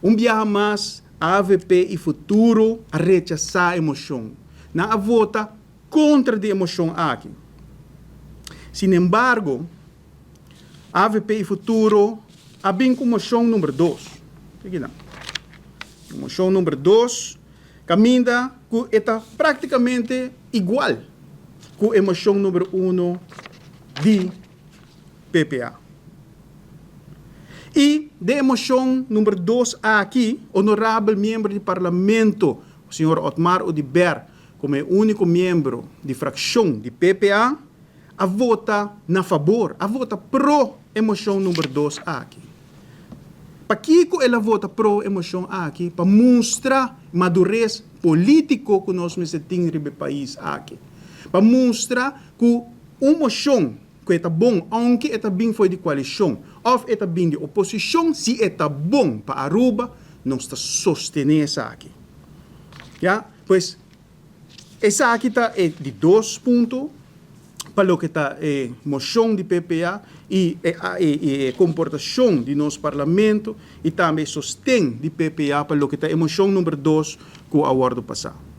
Un biaha mas avp y Futuro a rechasa e mocion. Nan a vota contra di e mocion aki. Sinembargo, avp y Futuro a bin cu mocion number dos. Aki nan. Mocion number dos caminda cu e ta practicamente igual cu e mocion number uno di PPA. Y den e mocion number dos aki, Honorabel Miembro di Parlamento, Señor Otmar Oduber, como e unico miembro di fraccion di PPA, a vota na fabor, a vota pro e mocion number dos aki. Pakico el a vota pro e mocion aki? Pa mustra madurez politico cu nos mester tin riba e pais aki. Pa mustra cu un mocion cu e ta bon aunke e ta bin fo'i di coalicion of e ta bin di oposicion, si e ta bon pa Aruba, nos ta sostene esaki. Ya, pues esaki ta e di dos punto pa loke ta e mocion di PPA y e comportacion di nos Parlamento y tambe e sosten di PPA pa loke ta e mocion number dos cu a wordo pasa.